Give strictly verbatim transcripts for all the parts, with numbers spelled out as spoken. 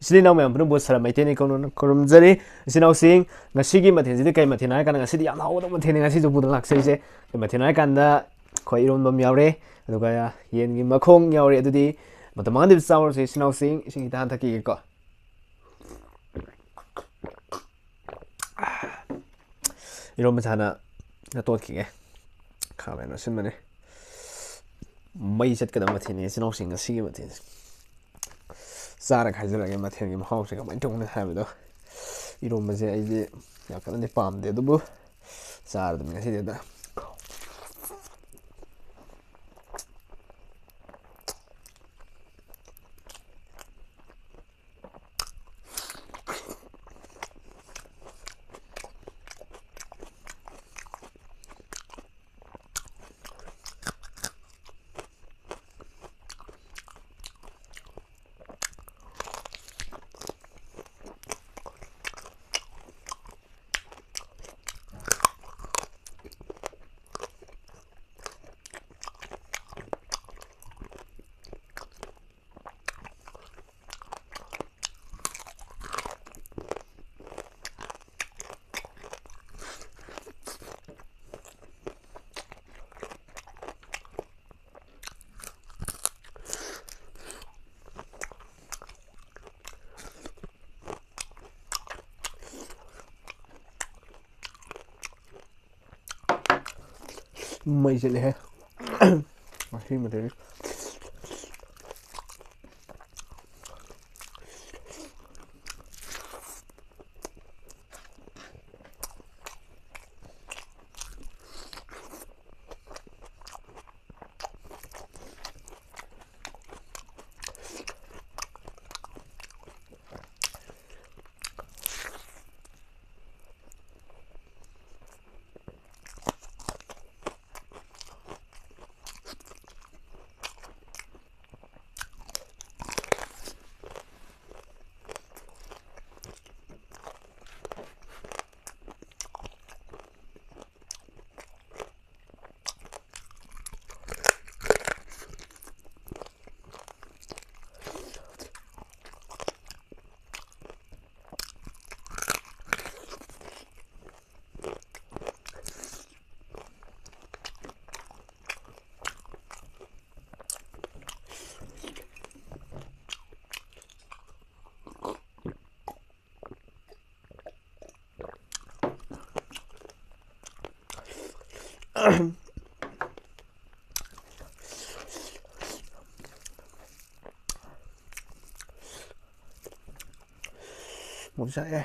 ꯏꯆꯤꯜ ꯏꯅꯥꯎ ꯃꯌꯥꯝ ꯄꯨꯝꯅꯃꯛꯄꯨ ꯁꯂꯥꯝ ꯃꯩꯇꯩꯅ ꯈꯨꯔꯨꯝ-, ꯈꯨꯔꯨꯝꯖꯔꯤ꯫ ꯏꯆꯤꯜ ꯏꯅꯥꯎꯁꯤꯡ, ꯉꯁꯤꯒꯤ ꯃꯊꯦꯜꯁꯤꯗꯤ ꯀꯩ ꯃꯊꯦꯜꯅꯣ ꯍꯥꯏ ꯀꯥꯟꯗ, ꯉꯁꯤꯗꯤ ꯌꯥꯝꯅ ꯍꯥꯎꯒꯗꯕ ꯃꯊꯦꯜꯅꯤ ꯉꯁꯤꯁꯨ ꯄꯨꯗꯨꯅ ꯂꯥꯛꯆꯔꯤꯁꯦ꯫ ꯀꯩ ꯃꯊꯦꯜꯅꯣ ꯍꯥꯏ ꯀꯥꯟꯗ, ꯑꯩꯈꯣꯏ ꯏꯔꯣꯟꯕ ꯑꯃ ꯌꯥꯎꯔꯦ, ꯑꯗꯨꯒ ꯌꯦꯟꯒꯤ ꯃꯈꯣꯡ ꯌꯥꯎꯔꯦ꯫ ꯑꯗꯨꯗꯤ ꯃꯇꯝ ꯃꯥꯡꯍꯟꯗꯕꯤꯗ ꯆꯥꯎꯔꯁꯦ ꯏꯆꯤꯜ ꯏꯅꯥꯎꯁꯤꯡ꯫ ꯏꯁꯤꯡ ꯈꯤꯇꯪ ꯍꯥꯟꯊꯛꯈꯤꯒꯦꯀꯣ꯫ ꯏꯔꯣꯟꯕꯁꯦ ꯍꯥꯟꯅ ꯇꯣꯠꯈꯤꯒꯦ꯫ ꯈꯥꯃꯦꯟ ꯑꯁꯤꯟꯕꯅꯦ꯫ ꯃꯩ ꯆꯠꯀꯗꯕ ꯃꯊꯦꯜꯅꯤ ꯏꯆꯤꯜ ꯏꯅꯥꯎꯁꯤꯡ ꯉꯁꯤꯒꯤ ꯃꯊꯦꯜꯁꯦ꯫ ꯆꯥꯔꯒ ꯍꯥꯏꯖꯔꯛꯑꯒꯦ ꯃꯊꯦꯜꯒꯤ ꯃꯍꯥꯎꯁꯦ ꯀꯃꯥꯏꯅ ꯇꯧꯒꯅꯤ ꯍꯥꯏꯕꯗꯣ꯫ ꯏꯔꯣꯟꯕꯁꯦ ꯑꯩꯗꯤ ꯌꯥꯝ ꯀꯟꯅꯗꯤ ꯄꯥꯝꯗꯦ, ꯑꯗꯨꯕꯨ ꯆꯥꯔꯗꯕꯅꯤ ꯉꯁꯤꯗꯤ ꯑꯗ꯫ ꯃꯩ ꯆꯠꯂꯦꯍꯦ꯫ ꯉꯁꯤ ꯃꯊꯦꯜ꯫ ꯃꯨꯛꯁꯛꯑꯦ꯫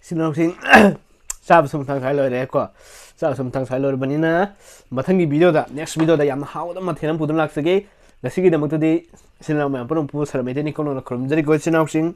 ꯏꯆꯤꯟ ꯏꯅꯥꯎꯁꯤꯡ, ꯆꯥꯕꯁꯨ ꯃꯇꯥꯡ ꯁꯥꯏ ꯂꯣꯏꯔꯦꯀꯣ꯫ ꯆꯥꯕꯁꯨ ꯃꯇꯥꯡ ꯁꯥꯏ ꯂꯣꯏꯔꯕꯅꯤꯅ, ꯃꯊꯪꯒꯤ ꯚꯤꯗꯤꯑꯣꯗ, ꯅꯦꯛꯁ ꯚꯤꯗꯤꯑꯣꯗ ꯌꯥꯝꯅ ꯍꯥꯎꯕ ꯃꯊꯦꯜ ꯑꯃ ꯄꯨꯗꯨꯅ ꯂꯥꯛꯆꯒꯦ꯫ ꯉꯁꯤꯒꯤꯗꯃꯛꯇꯗꯤ ꯏꯆꯤꯟ ꯏꯅꯥꯎ ꯃꯌꯥꯝ ꯄꯨꯝꯅꯃꯛꯄꯨ ꯁꯔ ꯃꯩꯇꯩ ꯅꯤꯡꯀꯧꯅꯅ ꯈꯨꯔꯨꯝꯖꯔꯤꯀꯣ, ꯏꯆꯤꯟ ꯏꯅꯥꯎꯁꯤꯡ꯫